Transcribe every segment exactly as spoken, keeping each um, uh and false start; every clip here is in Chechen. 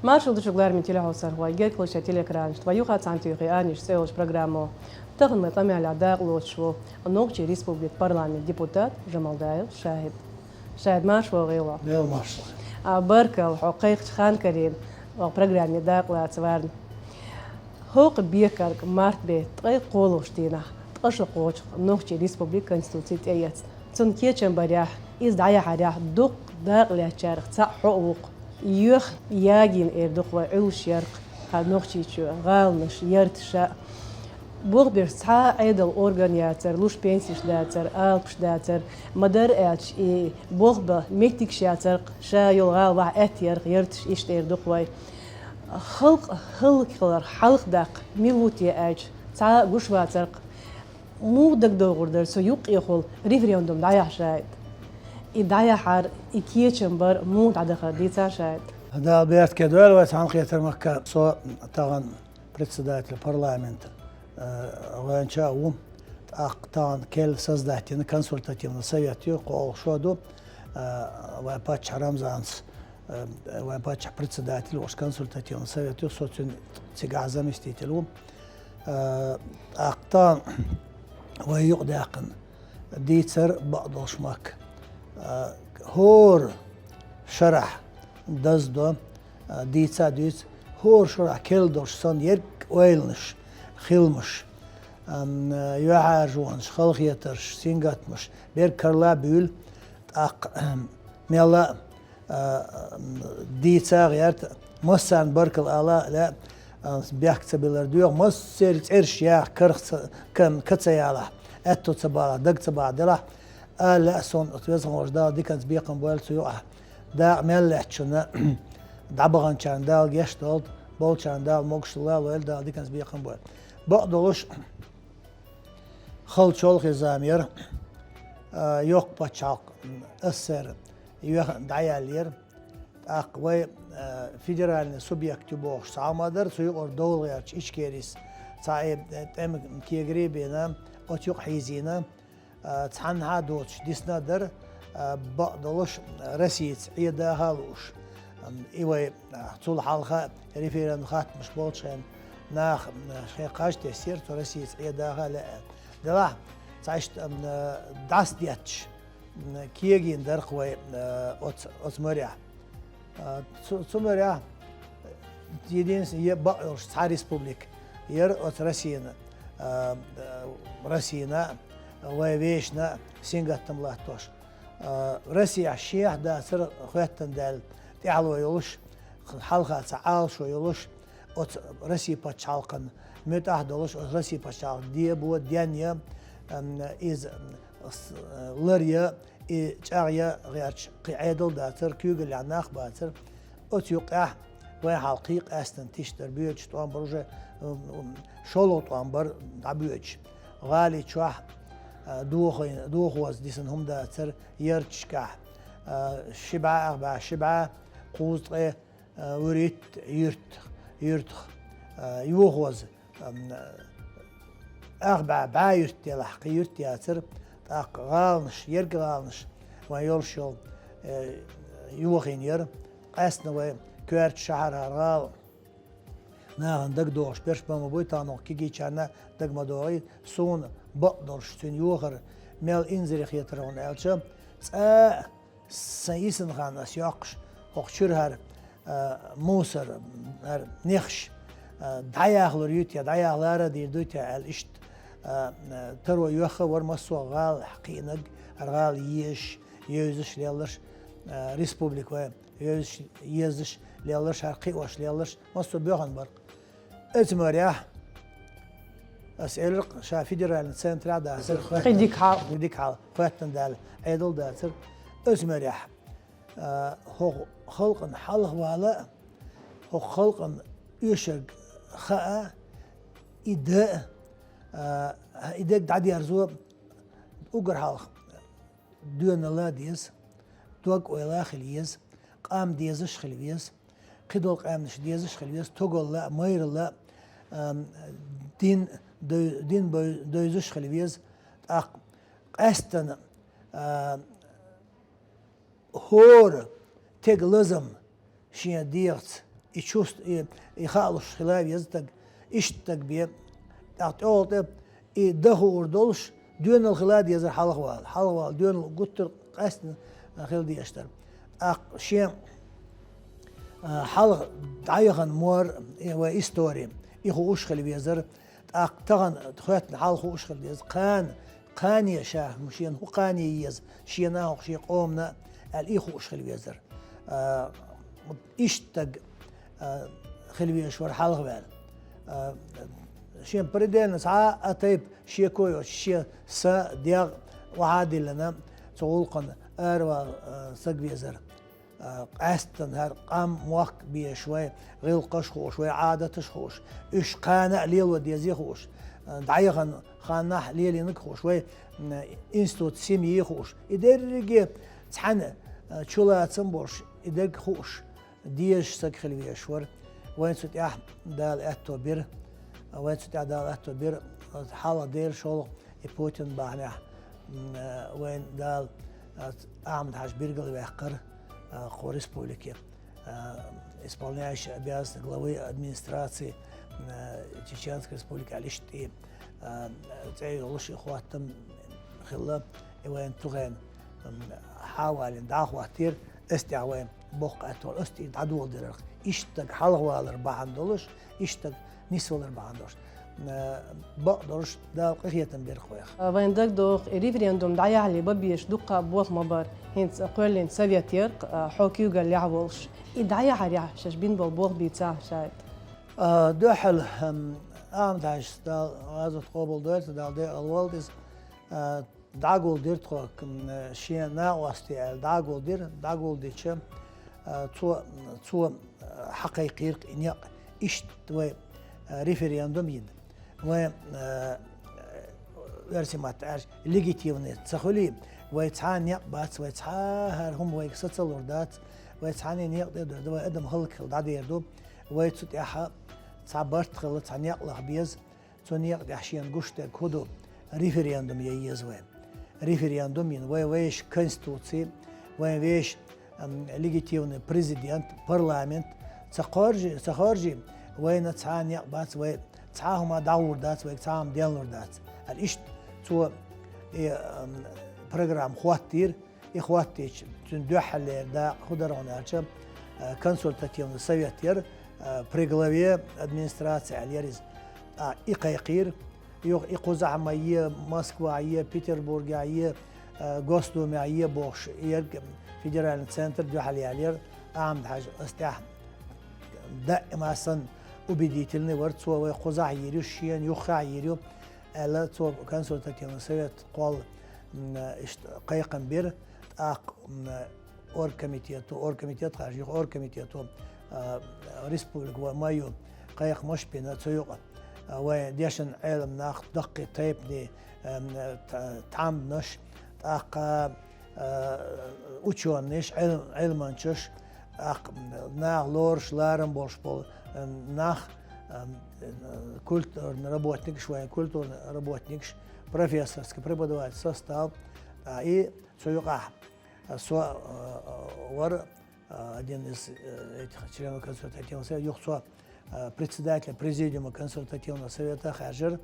Маршал ду шуьга, лераме телехьовсархой, герга хилийта шоай телеэкранаш. Тхоай юха цхьаьнатоьхий «Аниш» цӀи йолча программо. Таханлерча къамаьл дакъа лоцуш ву Нохчийн Республикан парламентан депутат Жамалдаев Шахьид. Шахьид, марша вогӀийла хьо. Даьла маршалла. А, баркалла хьо кхайкхача ханкарийна, программе дакъа лаца варна. ХӀокху бекарг, март бетт, ткъе кхоалгӀачу дийнахь, ткъа шо кхочух, Нохчийн Республикан Конституци тӀеэцна. Цунна кечам барехь, иза дӀаяхьарехь, дуккха дакъа лаьцначарах цхьаъ хьо а ву-кх. Йоьхна, ягийна эр ду-кх вай, Ӏуьллуш яр-кх хӀара Нохчийчоь гӀаланаш, ярташ а. Болх берш цхьа а Ӏедалан орган яцара, луш пенсеш дацара, алапаш дацара, ма-дарра аьлча, и болх бан меттигаш яцара-кх, ша йолу гӀала ваха аьтту яр-кх, ярташ, иштта эр ду-кх вай. Халкъан хӀаллакьхиларх хьалхадаккха мила ву те аьлча, цхьа а гуш вацара-кх. Муха дагадогӀур дара цу юккъехула референдум дӀаяхьа, Шахьид? И дӀаяхьар, и кечам бар муха дӀадахара дийцал, Шахьид? Дала беркате дойла вай цхьаьнакхетар махкахь. Со тахана председатель парламента, э, гӀоьнча а ву. ТӀаккха тахана керла создать йина консультативный совет ю, кхоалгӀа шо ду, э, вайн паччахь Рамзанца, э, вайн паччахь председатель волуш консультативный совет ю, со цуьнан цигахь заместитель ву. Э, тӀаккха тахана вай юкъадаьккхина дийцар бакъдолуш махкахь, э, хӀора шарахь даздо, э, дийца а дуьйцу, хӀора шарахь керла долуш санна ерг ойланаш, хиламаш, ам, юьхьӀаьржонаш, халахетарш, сингаттамаш берг карла а буьйлу, тӀаккха, ам, мелла а, а, дийца а гӀерта, массарна баркалла ала а лаьа, а, бехк ца биллар доьху, массеран цӀераш яха, карах ца, ка-, ка ца ялахь, аьтто ца балахь, дага ца бахьа делахь, ала лаьа суна, оцу веза-воккхачу Дала диканца бекхам бойла цу юкъахь. Дакъа мел лаьцначунна, дӀабаханчарна Дала гечдолда, болчарна Дала могушалла лойла, Дала диканца бекхам бойла. Бакъдолуш, хала чолхе зама яра, а, йоккха пачхьалкх, СССР, йоьхна дӀаяьллера. ТӀаккха вай, а, федеральный субъект ю бохуш цхьа хӀума дара, цу юкъара довла гӀерташ Ичкерис цхьа и, э, тӀеман кегий а бина, оцу юкъа хьийзийна, а, цхьаннахьа а доцуш дисна а дара, а, бакъдолуш Россица Ӏедаха а лууш. Ам, и вай, а, цул хьалха референдум хаттамаш болчу хенахь нах, м, шайн кхаж тесира, цу Россица Ӏедаха а лаьа. Делахь, цхьа иштта, м, дӀасадетташ, м, кегийна дара-кх вай, а, оцу, оцу морехь. А, цу, цу морехь единственный е бакъ йолуш цхьа республика яра оцу Россина, а, а, Россина, вай вешина сингаттам латтош. А, Россехь шех дацара хоьттина даьлла тӀаьхьало йолуш, хьалха цхьа Ӏалашо йолуш, оцу Росси пачхьалкхана муьтӀахь а долуш, оцу Росси пачхьалкх дебо, денъян, ам, иза, ам, с-, ларъян, и чӀагӀъян гӀерташ кхин Ӏедал а дацара, куьйгаллехь нах а бацара. Оцу юккъехь вайн хьалха кхин а къаьстина тиштар боьдуш тӀом бар уже, м, м, шолгӀа тӀом бар дӀабоьдуш. ГӀали чохь, а, дохий-, дохоза дисина хӀума дацара ярташкахь, а, ши бӀе, ах бӀе, ши бӀе, кхузткъе, а, вуьрхӀитта юьрт, юьртах, а, йохоза, ам, ах бӀе, бӀе юьрт делахь, кхин юьрт яцара, тӀаккха гӀаланаш, ерг гӀаланаш, вайн йолуш йолу, э, йохийна яра, къаьстина вай коьртачу шахьархара гӀала. Нахана дагадогӀуш берш бан ма буй, тахана кегийчарна дага ма догӀий, суна бакъдолуш цуьнан йохар мел инзаре хетара хӀунда аьлча, цкъа а Сан йисина хан ас йоккхуш, хӀокху чуьра хӀара, а, мусор, хӀара нехаш, а, дӀаяхалур ю те, дӀаяхалара а дийр ду те аьлла, иштта, а, а, таро йоьхна а вара массо а гӀала кхиънарг, хӀара гӀала езаш, евзаш лелларш, а, республика вай, евзаш, езаш лелларш, хӀара кхиош лелларш, массо а боьхна бара. Оцу морехь, ас элира, ша федеральный центрехь дацара. Кхин дика хьал. Кхин дика хьал. Хоьттина даьлла Ӏедал дацара. Оцу морехь, а, хӀокху халкъана хьалха вала а, хӀокху халкъана оьшург хаа, и дан а, а, и дерг дӀадерзо уггар хьалха доьналла а деза, дог-ойла а хила еза, къам дезаш а хила веза, кхидолу къаьмнаш дезаш а хила веза, тогалла а, майралла а, ам, дин дой-, дин бой-, дойзаш а хила веза. ТӀаккха къаьстина, а, хӀора тега лазам шен дегӀаца И чувств-, и, и хаалуш хила веза стаг, иштта стаг бе, тӀаккха тӀехула тӀе и дахар долуш, доьналла хила дезара хьалхавала. Хьалхавала доьналла гуттар а къаьстина хила дезаш дара. ТӀаккха шен, а, хьалха дӀаяхана мор, и вай истори, и хууш хила везара. ТӀаккха тахана хоьттина хьал хууш хила деза. Кхана, кхане ша, шена хӀун кхане еза, шена а, хӀокху шен къомана а, аьлла, и хууш хила везара. А, иштта стаг, а, хила везаш вара хьалхаваьлла. А, шен предельно цхьа а тайпа шеко йоцуш, шен са, дегӀ охьа а диллина, цу гӀуллакхана аравала, а, стаг везара. А, къаьсттина хӀара къам, мохк безаш вай, гӀиллакхаш хууш, вай Ӏадаташ хууш, уьш кхана а лело дезий хууш, а, дӀаяхана ханнахь лелийнарг хууш, вай, м, институт семьи хууш. И дерриге цхьаьна, а, чулацам болуш, и дерг хууш, дезаш стаг хила везаш вара. Вайн цу тӀехь Дала аьтто бира. Вайн цу тӀехь Дала аьтто бира. Хьалха дера шолгӀа и Путин бахьанехь, м, э, вайн Дала, э, Ахьмад-Хьаьжа билгалваьккхира, э, кху республике, э, исполняющий обязанности главы администрации, э, Чеченской Республики аьлла иштта и, э, цӀе йолуш и хӀоттам хилла, и вайн тугӀен, м, хьавалийна дӀахӀоттийра, эс тӀехь вайн боккха аьтто, ас тӀе дӀадоладеларх. Иштта стаг хьалхавалар бахьана долуш, иштта стаг нисвалар бахьана долуш. Э, бакъдолуш Дала къинхетам бира кхойх. Вайн дагадогӀу, и референдум дӀаяхьале бан безаш дуккха а болх ма бара, хӀинца кхоьллина совет яра, э, хьо куьйгаллехь волуш. И дӀаяхьарехь шаьш бина болу болх бийцахьа шаьш. Э, дуьххьал, эм, Ахьмад-Хьаьжас, Дала гӀазот къобалдойла, Дала декъала волда иза. Э, дӀагулдира тхо, м, шен накъостий аьлла, дӀагулдира, дӀагулдича, а, цо, цо, а, хьакхайкхийра и некъ, иштта вай, а, референдум йина. Вай, а, оьрсийн маттахь аьлча, легитимный ца хуьлий, вай цхьа а некъ бац, вай цхьа а хӀара хӀума вайга са ца лур дац, вай цхьанне некъа тӀе а дуьрда, вай адам хӀаллакьхила дӀадер ду, вай цу тӀехь цхьа барт хилла, цхьа некъ лаха беза. Цу некъа тӀехь шена гуш дерг хӀун ду? Референдум ян еза вай. Референдум йина вай, вешан конституци, вайн вешан, ам, легитимный президент, парламент ца хоржий, ца хоржий, вайна цхьа а некъ бац, вай цхьа а хӀума дӀагӀур дац, вайга цхьа а хӀума денлур дац. Аьлла, иштта цо и, ам, программа хӀоттийра, и хӀоттийча, цуьнан дуьххьарлера дакъа хӀун дара хьуна аьлча, а, консультативный совет яра, а, при главе администрации аьлла яра иза. А, и кхайкхийра, юха и кхузахь ма е, Москвахь е, Петербургехь е, а, Госдумехь е бохуш, ерг федеральный центр дуьхьал яьллера, Ахьмад-Хьаьжа ас тӀехь даима санна убедительный вара, цо вай кхузахь йийр ю, шена юххехь йийр ю, аьлла, цо консультативный совет кхолла, м, иштта кхайкхам бира, тӀаккха, м, оргкомитето, оргкомитет хаьржа, юха оргкомитето, а, республика вай ма ю, кхайкхамаш бина цу юкъа, а, вайн дешан Ӏелам нах, даккхий тайпанийн, ам, т-, тхьамданаш, тӀаккха, а, учёныйш, Ӏел-, Ӏилманчаш, тӀаккха наха лоруш, ларам болуш болу, ам, нах, ам, культурный работникаш, вайн культурный работникаш, профессорский, преподавательский состав, а, и цу юкъахь, а, со, а, вара, а, один из, э, этих членов консультативного совета, юха со, а, председатель президиума консультативного совета хаьржира.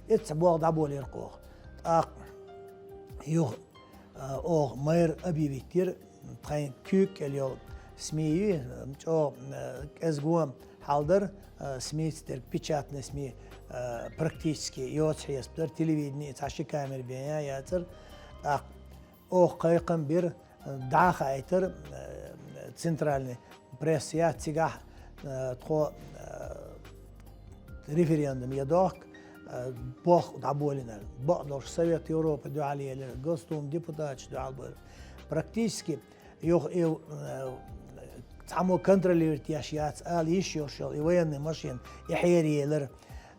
Эцца болх дӀаболийра кху оха. ТӀаккха юха, а, оха мэр объявить дира, тхайн куьйга кӀел йолу СМИ ю, чӀогӀа, а, кӀезиго хьал дара, а, СМИ-ца дерг, печатный СМИ, а, практически йоцу хьесап дара, телевидение цхьа ши камера бен яцара. ТӀаккха оха кхайкхам бира, дӀахаийтира, э, центральный пресса яц цигахь, э, тхо, э, референдум ян дохку, э, болх дӀаболийна. Бакъдолуш Совет Европы дуьхьал елира, Госдума депутаташ дуьхьал бара. Практически юха и, э, цхьаммо контролировать еш яц ала йиш йолуш йолу и военный машина, и хьераелира,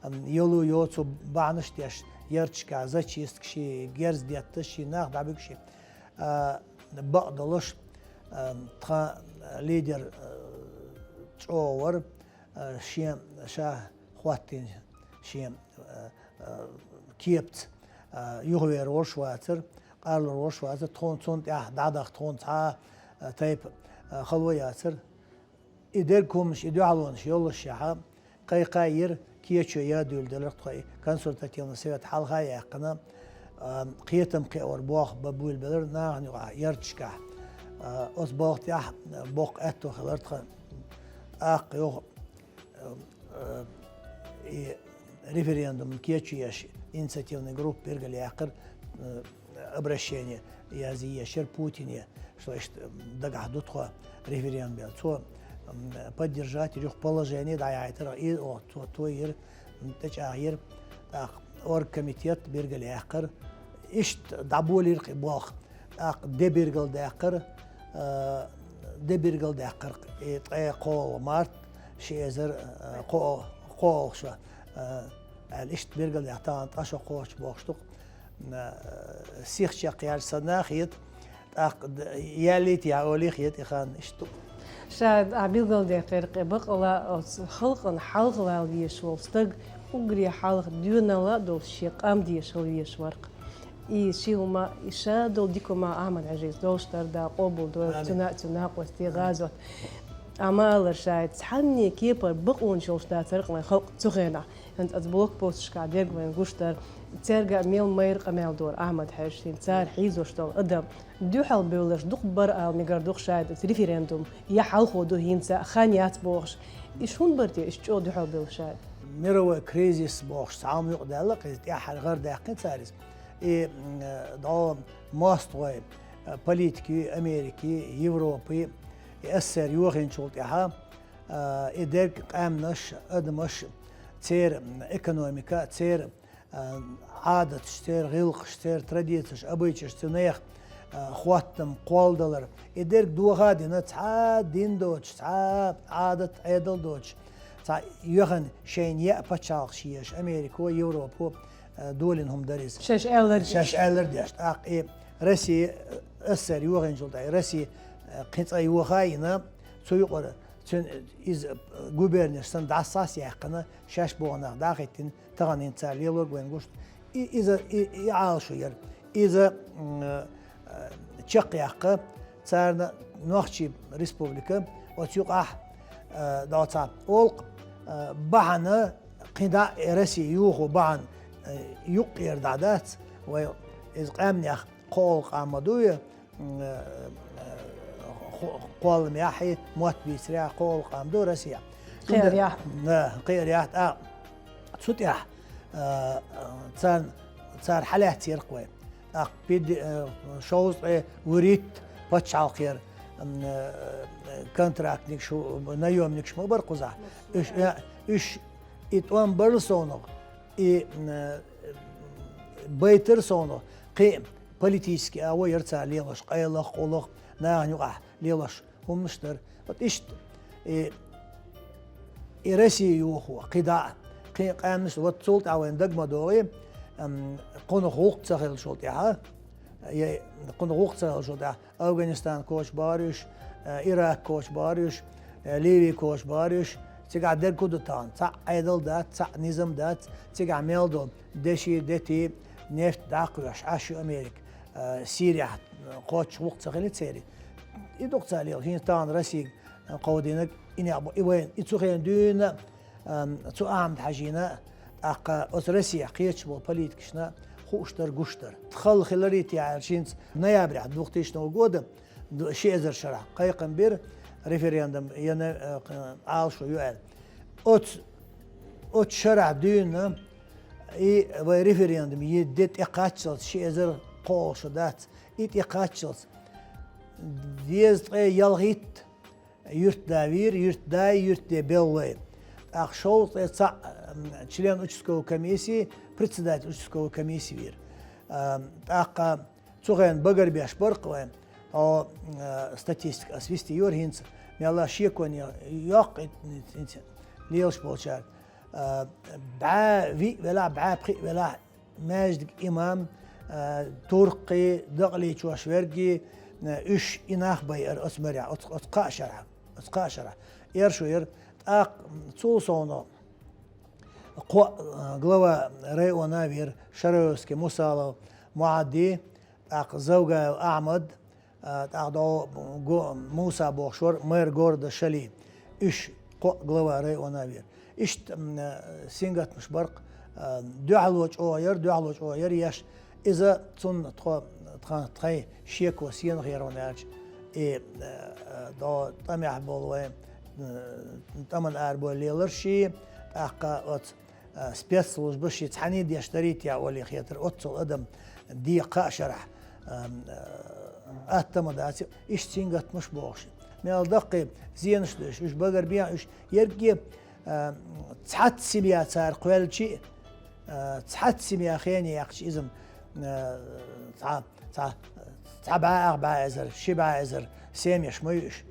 м, йолу йоцу бахьанаш деш, ярташкахь зачисткаш, герз детташ, нах дӀабуьгуш. А, бакъдолуш, а, тхан лидер, а, чӀогӀа вара, а, шен ша хӀоттийна шен, а, а, кепаца, а, юхавер волуш вацара, къарлур волуш вацара, тхуна цунна тӀехь дӀадаха тхуна цхьа а, а, тайпа, а, хало яцара. И дерг хӀуманаш, и дуьхьалонаш йоллашехьа, кхайкха йира, кечо яздуьйлабелар тхо, и консультативный совет хьалха а яьккхина, а, кхетам кхиавар болх бан буьйлабелар нахана юкъахь ярташкахь. А, оцу балха тӀехь боккха аьтто хилар тхан. ТӀаккха юха, а, а, и референдум кечъеш инициативный группа билгалъяьккхира, а, обращение язъеш яра Путине, что иштта дагахь ду тхо референдум бен. Цо, м, поддержать йира, юха положение дӀаяхьийтира, и, о, цо тойира, м, тӀечӀагӀйира. ТӀаккха оргкомитет билгалъяьккхира. Иштта дӀаболийра кхин болх. ТӀаккха де билгалдаьккхира, а, де билгалдаьккхира, и ткъе кхоалгӀа март, ши эзар, а, кхо-, кхоалгӀа шо, а, аьлла, иштта билгалдаьккхира, тахана ткъа шо кхочуш бохуш ду-кх. М, сих чекхъяьлча санна хета, тӀаккха д-, яьллий-те олий хета и хан иштта. Ша а билгалдаьккхира кхин бакъала оцу халкъана хьалха вала везаш волу стаг уггаре хьалха доьналла а долуш шен къам дезаш хила везаш вара-кх. И ши хӀума, и ша долу дика хӀума Ахьмад-Хьаьжис долуш дара, Дала къобалдойла цуьнан а, цуьнан накъостий, гӀазот. Амма алар ша, цхьанне кепара бакъонаш йолуш дацара-кх вайн халкъ цу хенахь. ХӀинца оцу блокпосташкахь дерг вайн гуш дара. Цаьрга а мел майра къамел дора Ахьмад-Хьаьжа, хӀинца цара хьийзош долу адам. Дуьхьал бевлларш дукха бара ала мегар ду-кх ша, оцу референдум я хьалхо ду хӀинца, хан яц бохуш. Иштта хӀунда бара те, иштта чӀогӀа дуьхьал бевлла ша? Мировой кризис бохуш цхьа хӀума юкъадаьлла-кх иза, тӀаьххьара гӀар даьккхина цара иза. И, м, дӀо мостагӀой, политикий, Америкий, Европий, и СССР йохийначул тӀаьхьа, а, и дерг къаьмнаш, адамаш, церан экономика, церан, а, Ӏадаташ, церан гӀиллакхаш, церан традицеш, обычаеш, цу нехан, а, хоттам, кхолладалар. И дерг доха а дина, цхьа а дин доцуш, цхьа а Ӏадат, Ӏедал доцуш, цхьа а юьхана шайна яа пачхьалкхаш езаш, Америко, Европо, а, долийна хӀума дара иза. Шаьш аьлларг. Шаьш аьлларг деш. ТӀаккха и Россия, СССР йохийначул тӀаьхьа Россия, а, кхин цкъа йоха а йина, цу юкъара цуьнан иза губернеш санна дӀасаяьккхина, шаьш боху нах дӀахӀиттина, тахана хӀинца цара лелорг вайна гуш ду. И, иза, и, и Ӏалашо яра. Иза, м, э, чекхъяккха царна Нохчийн республика оцу юкъахь, э, доцу олкъа, э, бахьана кхин дӀа а Россия йохо бахьана, э, юккъера дӀа дац, вай иза къаьмнех кхоалгӀа къам ма дуй, м, э, э, кхо-, кхолламехь, мотт бийцарехь кхоалгӀа къам ду Россия. Кхиарехь. Да, кхиарехь, тӀаккха цу тӀехь, э, царна, цара хьалаьццера-кх вай. ТӀаккха пид-, э, шовзткъе вуьрхӀитта пачхьалкхера, м, э, контрактникаш, наемникаш ма бара кхузахь. Уьш, э, уьш и тӀом барла совнагӀа, и, м, э, байтара совнагӀа, кхин а политически агӀо яра цара лелош, къайлаха, къулаха, нахана юкъахь лелош хӀуманаш дара. Вот иштта, и, и Россия йохо, кхин дӀа а, кхин къаьмнаш, вот цул тӀаьхьа вайн дага ма догӀий, ам, кхунах гӀуллакх ца хилчул тӀаьхьа, я кхунах гӀуллакх ца хилчул тӀаьхьа, Афганистан коча бахара уьш, э, Ирак коча бахара уьш, э, Ливи коча бахара уьш, цигахь дерг хӀун ду тахана? Цхьаъ Ӏедал дац, цхьаъ низам дац, цигахь мел долу деши, дети, нефть дӀакхоьхьуш Ӏаш ю Америка, э, Сирияхь, э, кхоччуш гӀуллакх ца хили церан. И ду-кх цара лела, хӀинца тахана Россига, э, кховдийнарг, и некъ бу, и вайн, и цу хенахь дуьйна, ам, цу Ахьмад-Хьаьжина, тӀаккха оцу Россехь кхеташ болу политикашна хууш дара, гуш дара. Тхан хиларий те аьлча, хӀинца ноябрехь двухтысячного года, ду-, ши эзар шарахь кхайкхам бира, референдум ян, э, Ӏалашо ю аьлла. Оцу, оцу шарахь дуьйна и вай референдум йи де тӀекхаччалц, ши эзар кхоалгӀа шо дац, и тӀекхаччалц дезткъе ялхитта юьртда вийра, юьртдай, юьртде беллой. ТӀаккха шовзткъе цхьаъ, м, член участковой комиссии, председатель участковой комиссии вийра. Ам, тӀаккха цу хенахь багарбеш бара-кх вайн, о, э, статистика ас вистийора хӀинца, мелла шеконе йоккху и-, и-, и-, лелаш болчара. Э, бӀе виъ велахь, бӀе пхиъ велахь, маьждиг имам, а, туркхий, дакъалечош верг, а, уьш и нах байара оцу марехь, оцу, оцу кхаа шарахь, оцу кхаа шарахь. Эр шу яра, тӀаккха цул совнагӀа кхо, а, глава района вира: Шараевский Мусалов Мухьадди, тӀаккха Завгаев Ахьмад, а, тӀаккха дӀо го-, Муса бохуш вара, мэр города Шали. Уьш кхоъ глава района вера. Иштта, м, э, сингаттамаш бар-кх, э, дуьхьало чӀогӀа яр, дуьхьало чӀогӀа яр еш. Иза цунна тхо, тха-, тхайн шеко сенах яр хьуна аьлча, и, э, э, до тӀамехь болу вайн, э, тӀаман арабовла лелар ший, тӀаккха оцу, э, спецслужбаш ший цхьаьний деш дарий те олий хетар, оццул адам декха а шарахь, э, э, атта ма дац, иштта сингаттамаш бохуш. Мел даккхий зенаш дуьйш, уьш багара бен уьш ерриге, э, цхьацца семья цара кхоьлличи, э, цхьацца семья хене яьккхича иза, э, цхьа, цхьа, цхьа бӀе ах бӀе эзар, ши бӀе эзар семьяш ма ю уьш.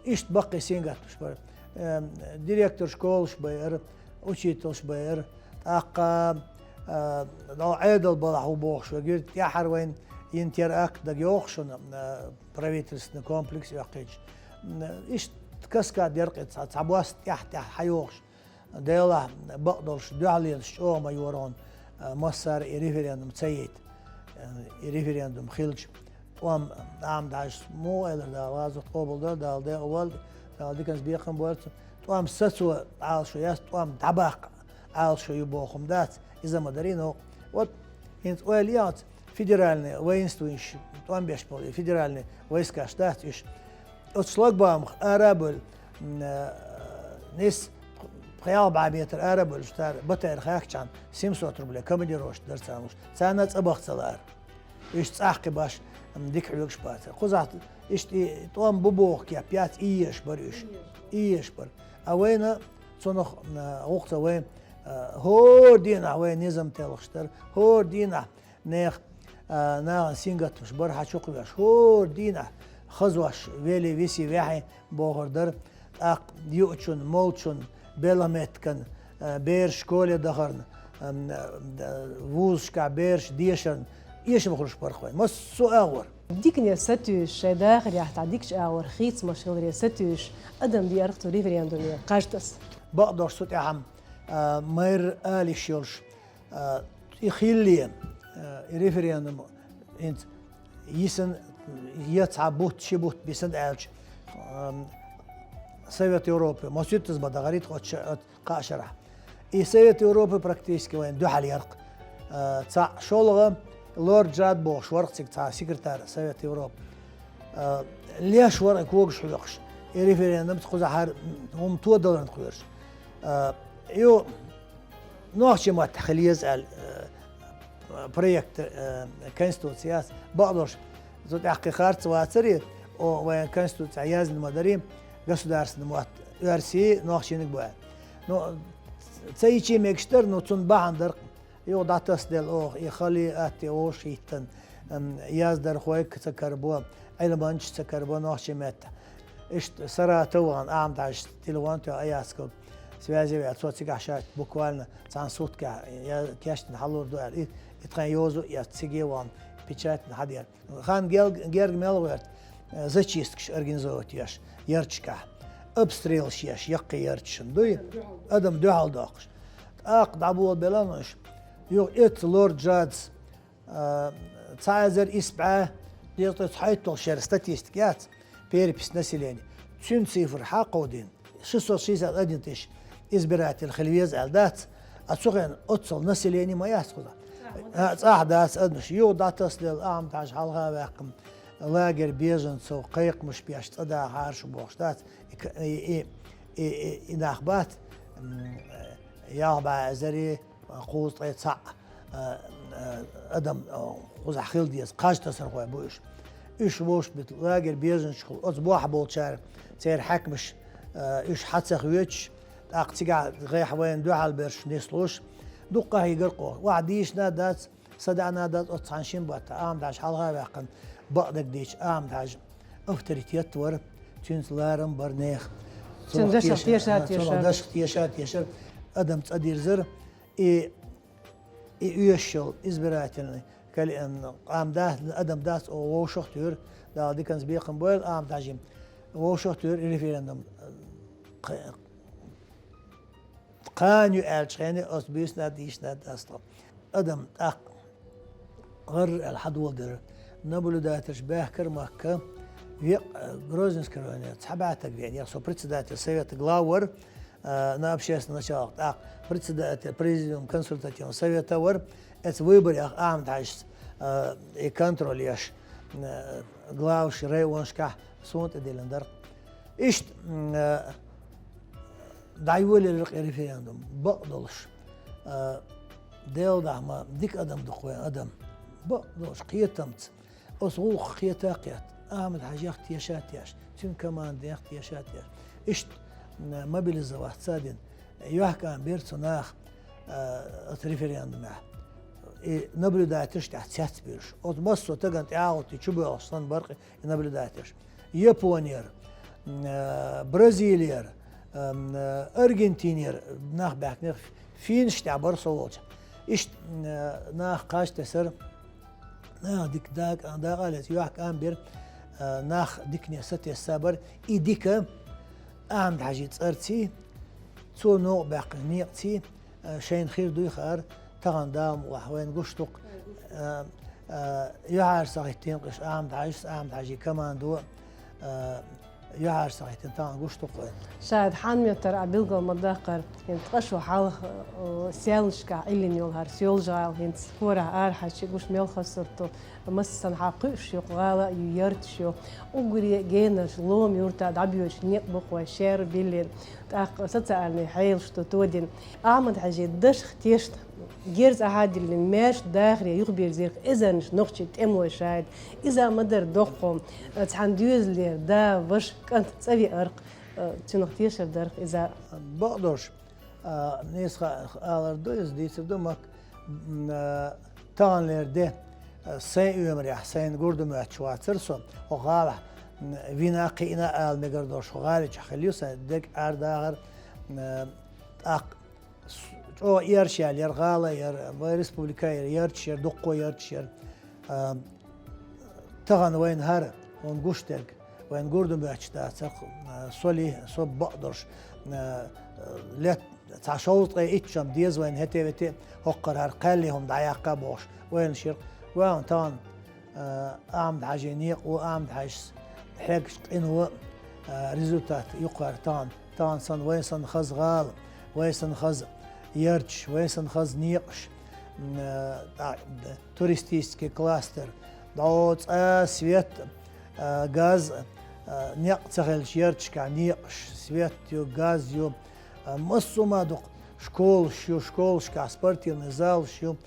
Иштта баккхий сингаттамаш бара. Э, директор школаш байар, учителш байар, тӀаккха, э, дӀо Ӏедал балахь ву бохуш вегира, тӀаьхьара вайна йина теракт дага йогӀу шуна, э, правительственный комплекс оьккхийча. М, иштта каскад деркъе цхьа, цхьа бос тӀаьхь-тӀаьхь хьайогӀуш. Делахь, бакъдолуш дуьхьал лелаш чӀогӀа ма йора хьуна, а, массара и референдум ца яйта. Э, и референдум хилча, тӀом Ахьмад-Хьаьжас муха элира, Дала гӀазот къобалдойла, Дала декъал волда, Дала диканца бекхам бойла цунна. ТӀом сацо Ӏалашо яц, тӀом дӀабаккха Ӏалашо ю боху хӀума дац, иза ма дарий новкъа. Вот, хӀинца ойла яц, федеральный воинство йиш, тӀом беш болу, федеральный войскаш дац уьш. Оцу шлагбаумах ара а бевлла, м, э, нийсса пхи-ялх бӀе метр ара а бевлла, цара батарей хахкачхьана семьсот рублей командировочный дара царна луш. Царна цӀа баха ца лаара. Уьш цӀахкхи баш, м, дика хьоьгуш бацара. Кхузахь иштта и тӀом бу боху кеп яц, и езаш бара уьш. И езаш бара. А вайна цунах, м, гӀуллакх ца вай, э, хӀора дийнахь вай низам телхаш дара, хӀора дийнахь нехан, а, нахана сингаттамаш бара хьан чу кхоьруш. ХӀора дийнахь хазош, вели, виси, вехьи бохур дара. ТӀаккха юучун, молчун, белхан меттиган, а, бераш школе дахарна, ам, а, вузашкахь бераш дешарна, эшам хуьлуш бара-кх вайн массо а агӀор. Дикане сатуьйсуш, шайн дахарехь цхьа дикачу агӀор хийцамаш хиларе сатуьйсуш, адам деара-кх цу референдуме кхаж таса. Бакъдолуш цу тӀехь, а, майра ала йиш йолуш, а, и хилале, а, и референдум хӀинца йисина, я цхьа бутт, ши бутт бисина аьлча, ам, Совет Европы, масуьттаза ма дахарий тхо оцу ша-, оцу кхаа шарахь. И Совет Европы практически вайна дуьхьал яра-кх. А, цхьаъ шолгӀа Лорд Джад бохуш вара-кх цига цхьа секретарь Совет Европы. А, леш вара и когаш хьоькхуш, и референдум кхузахьара хӀума тодаларна кхоьруш. А, ю, нохчийн маттахь хила еза аьлла, э, проект, э, конституци яц, бакъдолуш, цу тӀехь кхин харц вацаре, о, вайн конституцехь яздина ма дарий, государственный мотт оьрсийн, нохчийниг бу аьлла. Ну, ца йича мегаш дара, ну, цунна бахьана дара. Юха дӀатасаделла оха, и халий атте вовшахӀиттина, м, яздархой ца карабо, Ӏилманчаш ца карабо нохчийн меттахь. Иштта Саратов вахана Ахьмад-Хьаьжас телефон тоьхна Аяцков связи веа, цо цигахь ша буквально цхьана суткехь я кечдина хьалур ду аьлла. И, и тхайн йоза а эцна, цига а вахана, печатьна хьадера. Хан гел-, герга мел гӀерта, э, зачисткаш организовать еш, ярташкахь, обстрелаш еш, яккхий ярташна дуй, адам дуьхьал доккхуш. ТӀаккха дӀаболабелла уьш. Юха эццу Лорд Джадас, а, цхьа эзар исс бӀе дезткъе цхьайтталгӀа шеран статистика яц, перепись населения. Цуьнан цифра хьакховдийна, шестьсот шестьдесят один тысяч избиратель хила веза аьлла дац, а цу хенахь оццул население ма яц кхузахь. А, цӀахь дац адамаш. Юха дӀатасаделла Ахьмад-Хьаьжа хьалха а ваьккхина, лагерь беженцев, кхайкхамаш беш цӀа дахьара шу бохуш дац. И к-, и, и, и, и, и нах бац, м, ялх бӀе эзари, кхузткъе цхьаъ, а, а, адам, а, кхузахь хила деза, кхаж тасархой бу уьш. Уьш вовшахбита лагерь беженцашкахула, оцу бохь болчара, церан хьаькамаш, а, уьш хьа ца хоьцуш, тӀаккха цигахь гӀеххьа вайна дуьхьал берш нислуш, дуккха а хӀигар кхо. Ваха дийшина а дац, са даьӀна а дац, оцу цхьана шина баттахь Ахьмад-Хьаьжа хьалха а ваьккхина, бакъдерг дийцича, Ахьмад-Хьаьжа авторитет вара, цуьнца ларам бара нехан. Цунах дашах теша, теша, а, цунах теша. Дашах теша, тешара, адам цӀа дирзара. И, и оьшуш йолу избирательный кали-, м, къам дац, адам дац, о, вовшах а туьйра, Дала диканца бекхам бойла Ахьмад-Хьаьжин, вовшах а туьйра и референдум, кх-, кхана ю аьллачу хенахь оцу буьйсанна а дийшина дац тхо. Адам тӀаккха гӀарра аьлла хьадоладелира. Наблюдательш баьхкира Макка, Векъ, э, Грозненский районе цхьа бӀатаг веана, со председатель совета глав вар, э, на общественных началах, тӀаккха председатель президиум консультативного совета вар, эц выборах Ахьмад-Хьажас, э, и контроль еш, э, главаш районашкахь суна тӀедиллина дар. Иштта, м, э, дӀайолаелира-кх и референдум, бакъдолуш. Э, Делан дуьхьа ма дика адам ду-кх вайн адам. Бакъдолуш, кхетамца. Оцу гӀуллакхах кхета а кхетта, Ахьмад-Хьаьжех теша а тешаш, цуьнан командех теша а тешаш. Иштта, м, мобилизоваться а дина, юьхькӀам бира цу наха, а, оцу референдумехь. И наблюдательш тӀехь цецбуьйлуш. Оцу массо а стагана тӀаьхьахӀуттий чубоьлхуш санна бара-кх и наблюдательш. Японера, м, а, Бразилера, м, а, Аргентинера нах баьхкинера, финнаш тӀехь бара со волчохь. Иштта, м, а, нах кхаж тесира. Нах дика дакъа, дакъа а лаьцна, юьхькӀам бира, а, нах дикане сатесна бара. И дика Ахьмад-Хьаьжин цӀарций, цо новкъа баьккхинчу некъаций, а, шайна хир дуй хаьара, тахана Дала мукъалахь вайна гуш ду-кх. А, а, юьхьӀаьржа ца хӀиттийна-кх уьш, Ахьмад-Хьаьжас, Ахьмад-Хьаьжин командо, а, юьхьӀаьржа ца хӀиттийна, тахана гуш ду-кх вайна. Шаьш хьан меттара а билгал ма-даккхара, хӀинца ткъа шо хьалха, э, селнашкахь Ӏиллина йолу хӀара Соьлжа-ГӀала, хӀинца хӀорах арахьаьжча гуш мел хаза сурт ду, массанхьа кхуьуш ю, кху гӀала а ю, ярташ ю. Уггаре а генарш Лома-Юьрта дӀабоьдуш некъ бу-кх вайн шера биллина, тӀаккха социальный хьелаш ду тодина. Ахьмад-Хьаьжин дашах тешна, герз ахьа а диллина, маьрша дахаре юхабирзира-кх эзарнаш нохчийн тӀемалой шаьш. Иза ма-дарра доккха хӀума, цхьана доьзалера да, ваша, кӀант цӀа веара-кх, цуьнах тешар дара-кх иза. Бакъдолуш, а, нийса ха-, алар ду иза, дийцар ду, ма-, м, а, таханлера де, а, сайн оьмарехь, сайна гур дан моьттуш вацара со, хӀокху гӀалахь, м, вина а, кхиъна а ала мегар долуш, хӀокху гӀали чохь хилла ю сайн дерг, арадахар, м, а, тӀаккха С-, чӀогӀа эрша яьлла яра гӀала а яра, вайн республика а яра, ярташ яра, дуккха а ярташ яра. А, тахана вайна хӀара, хьуна гуш дерг, вайна гур дан моьттуш дацара-кх, а, со ли, со бакъдолуш, а, лет-, цхьа шовзткъе итт шо-м деза вайна хӀетте-ветте, хӀокхара хӀара кхаьллин хӀума дӀаяккха а бохуш, ойланаш яра-кх. Вай хьуна тахана а, Ахьмад-Хьаьжин некъо, Ахьмад-Хьаьжас хьегначу къино, а, результат ю-кх хӀара тахана. Тахана санна, вайн санна хаза гӀала, вайн санна хаза ярташ, вайн санна хаза некъаш, м, а, тӀаккха туристический кластер, дӀо цӀа свет, а, газ, а, некъ ца хилча ярташкахь некъаш, свет ю, газ ю, а, массо а ма ду-кх, школаш ю, школашкахь спортивный залаш ю,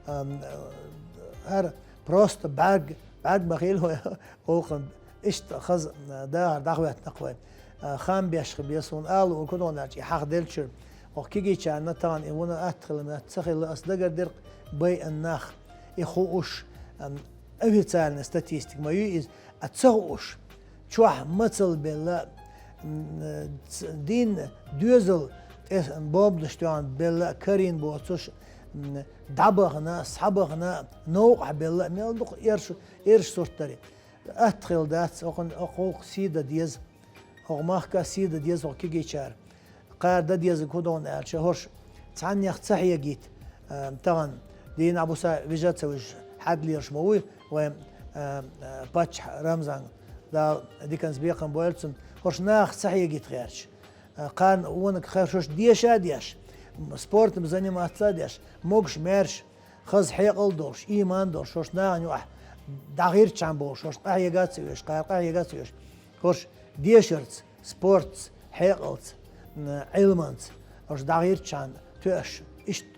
а, м, а, хӀара Просто бӀаьрг, бӀаьрг ма хилла вай, оха иштта хаза дахар дӀахӀоьттина-кх вай. А, хам беш хи бен суна ала луур ку догӀна аьлча, и хьахделлачуьра. Оха кегийчарна тахана и вуна атта хилла моьтту ца хилла, ас дагардира-кх байъина нах, и хууш, ам, официальная статистика ма ю иза, а ца хууш. Чохь мацалла белла, м, ц-, дин, доьзал тӀе бомбанаш тоьхна белла, карийна боцуш, м, дӀабахана, схьабахана, новкъахь белла, мел дукха эрш, эрш сурт дари. Атта хилла дац, хӀокхун-, хӀокху гӀуллакх сий дан деза, хӀокху махка сий дан деза хӀокху кегийчара. Кхара дан дезарг хӀун ду аьлча, хӀорш цхьаннех ца хьегийта, а, тахана дийнахь буса вижа а ца вижа, хьаьглераш ма вуй вайн, а, а, паччахь Рамзан, Дала диканца бекхам бойла цунна, хӀорш нахах ца хьегийта гӀерташ. А, кхарна вониг хар шуьш деша а деш, спортом заниматься а деш, могуш-маьрша, хаза хьекъал долуш, ийман долуш, хӀорш нахана юкъахь дӀагӀиртачхьана болуш, хӀорш къахьега а ца оьшу, кхара къахьега а ца оьшу, хӀорш дешарца, спортца, хьекъалца, м, Ӏилманца, хӀорш дӀагӀиртачхьана тоьаш, иштта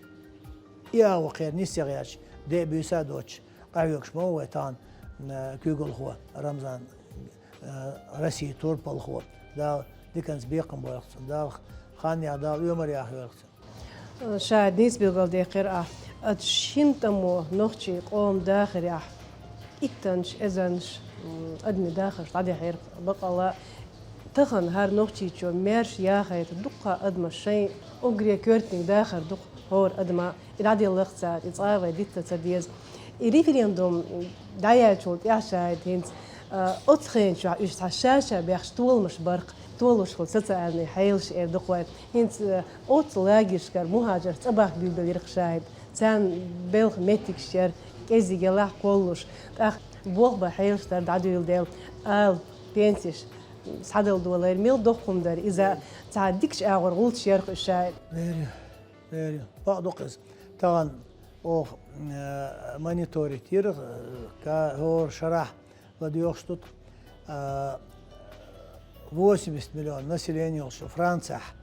и агӀо кхеран нисъян гӀерташ, де а буьйса а доцуш, къахьоьгуш ма ву вай тахана, м, куьйгалхо Рамзан, м, Россия турпалхо. Дала диканца бекхам бойла цунна. Дала ханнех, Дала оьмар яхйойла цунна. Ша нийса билгалдаьккхира ахь. Оцу шина тӀамо нохчийн къоман дахарехь иттаннаш, эзарнаш, м, адамийн дахарш дӀадаьхьира бакъалла. Тахана хӀара Нохчийчоь маьрша яхайта дуккха а адамаш шайн уггаре коьртаниг дахар ду-кх хӀора адама. И дӀаделла-кх цара, и цкъа а вай дитта ца деза. И референдум дӀаяьллачул тӀаьхьа шаьш хӀинца, а, оцу хенан чохь уьш цхьа ша-ша бехаш толамаш бара-кх, толуш хилла социальный хьелаш эр ду-кх вай. ХӀинца, а, оццу лагершкара мухӀажарш цӀа бахка билгалдира-кх шаьш. Царна белхан меттигаш яра, кӀеззиг елахь кхоллалуш. ТӀаккха болх бан хьелаш дара дӀадуьйладелла, ала Пенсеш схьадала долайра, мел доккха хӀума дара. Иза цхьа дикача агӀор гӀулч яр-кх уьш шаьра. Вера, вера. Бакъ ду-кх иза. Тахан оха, э, мониторить йира, э, ка-, хӀора шарахь ладоьгӀуш ду-кх, э, восемьдесят миллион население йолча Францехь,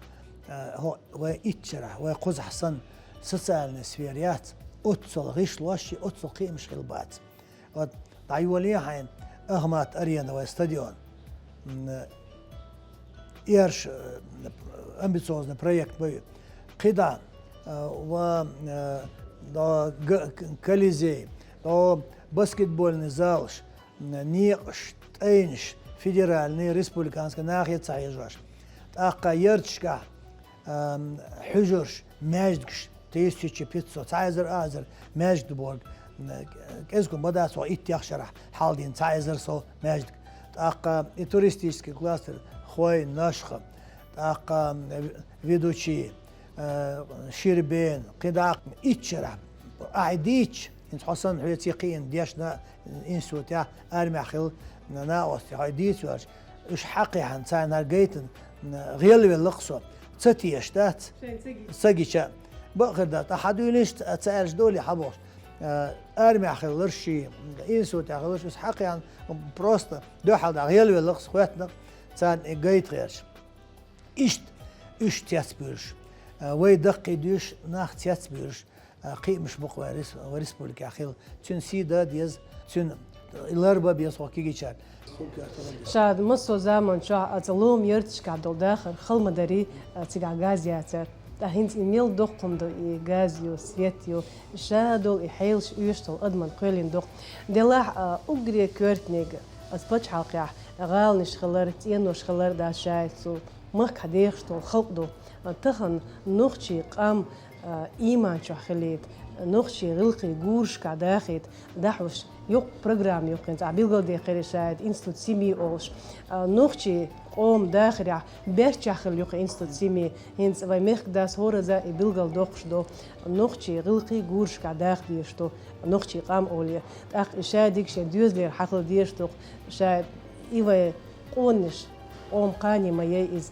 э, хӀо-, вай итт шарахь, вай кхузахь санна социальная сфера яц, оццул гӀишлош, оццул кхиамаш хилла бац. Вот, дӀайолае хьайна Ахмат-Арена, вай стадион. М, эрш, э, амбициозный проект бай. КхидӀа, э, ва, э, до г-, к-, Колизей, до баскетбольный залаш, м, некъаш, тӀайнаш, федеральный, республиканский, нахе ца хьежош. ТӀаккха ярташкахь, ам, хьуьжараш, маьждигаш, тысяча пятьсот, цхьа эзар, а эзар маьждиг ду боху. КӀезиг-м бац, хӀо иттех шарахь хьалдина цхьа эзар сов маьждиг. ТӀаккха и туристический кластер Хой, Нашха, тӀаккха, м, Ведучи, э, Ширбен, кхидӀа итт шарахь. Ахьа дийцча, хӀинца хьо санна хьоьца кхиъна дешна институтехь, армехь хилла накъостий хьо дийца ваьлча, уьш хьакхехьна, царна гайтина, гӀелвелла-кх со. Ца тешаш дац? Шайн ца гича. Ца гича. Бакъ хир дац. Ткъа хьадуьйлийша, ца аьлча долий хьан бохуш. Э, армехь хилларш ший, институтехь хилларш, уьш хьакхехьна, просто дуьхьал дӀа гӀелвелла-кх со, хоьттина-кх царна и гайта гӀерташ. Иштта уьш цецбуьйлуш, э, вай даккхийдуьйш нах цецбуьйлуш, а, кхиамаш бу-кх вай рес-, вай республикехь хилла. Цуьнан сий дан а деза, цуьнан ларбан а беза хӀокху кегийчарна. Ша массо а заман чохь оцу лома ярташкахь долу дахар хала ма дарий, а, цигахь газ яцара. Ткъа хӀинца и мел доккха хӀума ду, и газ ю, свет ю, ша долу и хьелаш оьшуш долу адамна кхоьллина ду-кх. Делахь а, уггаре коьртаниг оцу пачхьалкхехь гӀаланаш хилар, цӀенош хилар дац шаьш, цу махкахь дехаш долу халкъ ду. Тахана нохчийн къам а, ийман чохь хилийта, нохчийн гӀиллакхийн гурашкахь дахийта, дахьуш, юкъ программа ю-кх хӀинца, ахь билгалдаьккхира шаьш, институт семьи олуш. А, нохчийн къоман дахарехь баьрччехь хилла ю-кх институт семьи, хӀинца вайн мехкан дас хӀоразза и билгалдоккхуш ду, нохчийн гӀиллакхийн гурашкахь даха дезаш ду нохчийн къам олий. ТӀаккха и шадерг шен доьзалера хьан хила дезаш ду-кх шаьш, и вайн къонахий, къоман кхане ма яй иза.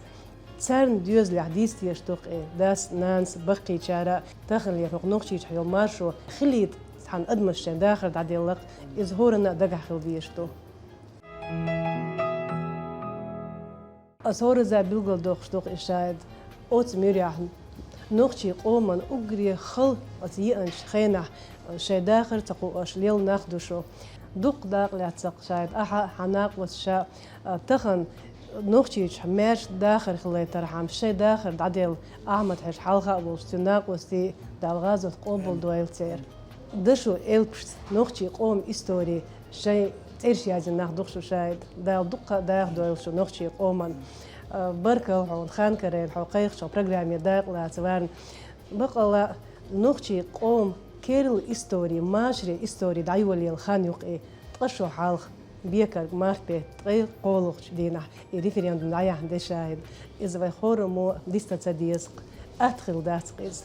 Царна доьзалехь дийца дезаш ду-кх и дас, нанас, баккхийчара. Таханлера хӀокху Нохчийчохь йолу маршо хилийта цхьана адамаша шайн дахар дӀаделла-кх, иза хӀоранна а дагахь хила дезаш ду. Аса хӀоразза билгалдоккхуш ду-кх и шаьш, оцу муьрехь нохчийн къоман уггаре хала оцу еанчу хенахь шайн дахар ца кхоош лелла нах ду шу. Дуккха дакъа лаьцна-кх шаьш, ахьа а, хьан накъосташа а, тахана Нохчийчохь маьрша дахар хилийтархьама шайн дахар дӀаделла Ахьмад-Хьаьжа хьалха а волуш, цуьнан накъостий, Дала гӀазот къобалдойла церан. Дашо элпашца нохчийн къоман истори шайн цӀераш яздина нах ду-кх шу шаьш, Дала дуккха а дахадойла шу нохчийн къоман. А, баркалла хьуна, хан карийна, хьо кхайкхачу программе дакъа лаца варна. Баккъалла, нохчийн къоман керла истори, машаре истори дӀайолаелла хан ю-кх и, ткъа шо хьалха бекарг март беттан ткъе кхоалгӀачу дийнахь и референдум дӀаяьхьна де шаьш. Иза вай хӀораммо дицдан ца деза-кх, атта хилла дац-кх иза.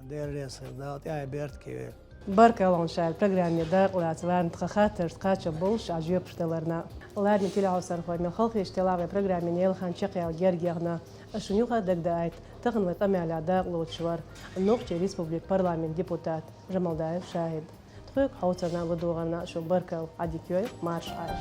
Дела реза хила, Дала тӀаьхье беркате йойла. Баркалла хьуна шаьш программе дакъа лаца варна, тхан хаттаршна кхачам болуш ахь жоьпаш даларна. ЛадоьгӀна телехьовсархой, мел халахеташ делахь а вайн программин елхан чекхъяла герга яхна. Ас шуна юха а дагадаийта, тахана вайн къамелехь дакъа лоцуш вара Нохчийн Республикан парламентан депутат Жамалдаев Шахьид. Тхоьга хьовсарна а, ладогӀарна а шуна баркалла, Ӏадика йойла, марша Ӏойла.